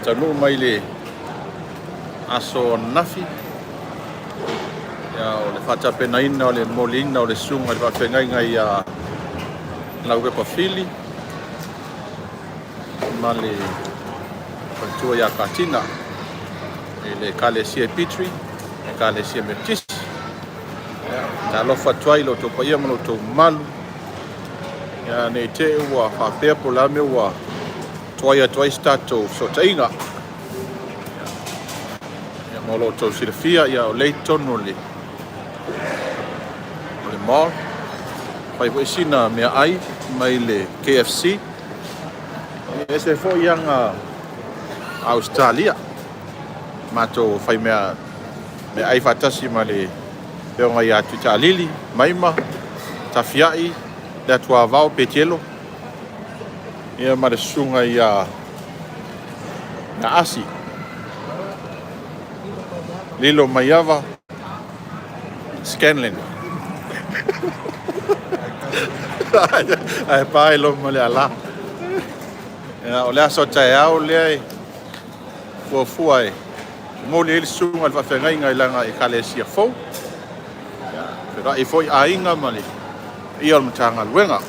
Taunuu mai le aso ananafi, ia, o le faatapenaina o le moliina o le susuga i le faafeagaiga ia Laupepa Fili ma le faletua ia Katina i le Ekalesia i Petrie, Ekalesia Metotisi. Ia, talofa atu ai i lo outou paia ma lo outou mamalu. Ia, ne i te i ua faapea po o le a mea ua tuai atu ai se tatou fesootaiga. Ia, mo lo outou silafia, ia, o lea i totonu o le mall, fai foi sina meaai mai le KFC. E ese foi aga Ausetalia, matou fai mea meaai faatasi ma le afioga ia Tuitaalili, Maima, Tafiai, le Atuavao, Petelo, ia ma le susuga ia Asi, Lilo Maiava, Scanlon. Ae pa i loma le ala. Ia, o le aso a taeao lea e fuafua e momoli ai le susuga i le faafeagaiga i lana ekalesia fou. Ia, feiloai foi aiga ma le paia o le Matagaluega.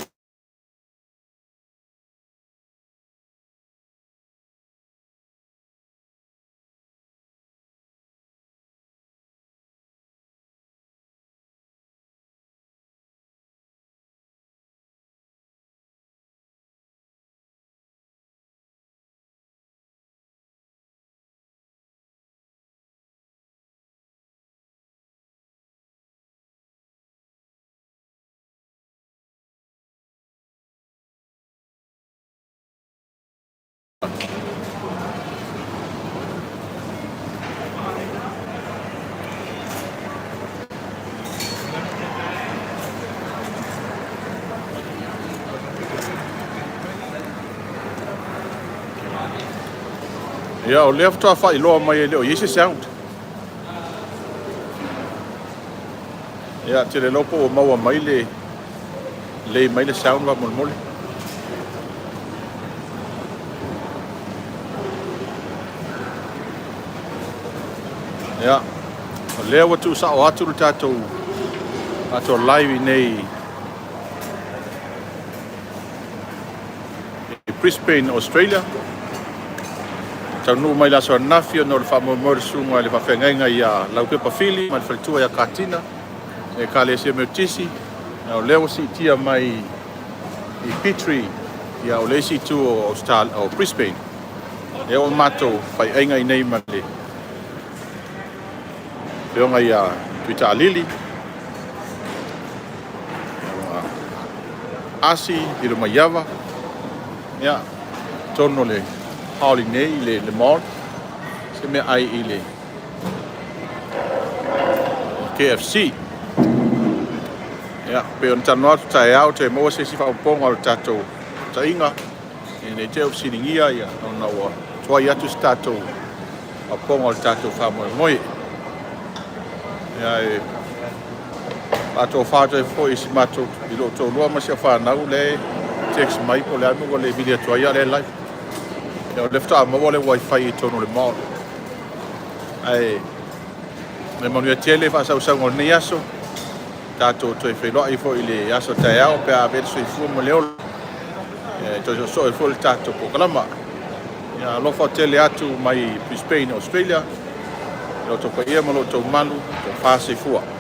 Ia, o lea faatoa faailoa mai e le o i ai se sound. Ia, ou te le iloa po ua maua mai le lelei mai le sound faamolemole. Ia, o lea ua tuusao atu le tatou live i inei i Brisbane, Australia. Taunuu mai le aso ananafi ona o le faamoemoe o le susuga i le faafeagaiga ia Laupepa Fili ma le faletua ia Katina i le Ekalesia Metotisi. O lea ua siitia mai i Petrie, ia o le isi itu o o Brisbane. Lea ua matou faiaiga i inei ma le afioga ia Tuitaalili, Asi, Lilomaiava, ia, totonu o le hall i inei i le mall, se meaai i le KFC. Ia, pei ona talanoa atu taeao toe maua se isi faaopoopoga o le tatou taiga, ne i te i ua fesiligia ona ua tuai atu se tatou faaopoopoga o le tatou faamoemoe. Ia, e faatofa atu ai foi i si matou i lou toalua ma si au fanau lea e text mai po o le a le mea ua le vili atu ai, a o lea e live. Ia, o lea faatoa maua le wifi i totonu o le mall. Ae e manuia tele faasausauga o lenei aso. Tatou toe feiloai foi i le aso taeao pe a ave le soifua ma le ola. E toe soosoo ai foi le tatou polokalama. Ia alofa tele atu mai Brisbane, Australia. I lo outou paia ma lo outou mamalu, tofa soifua.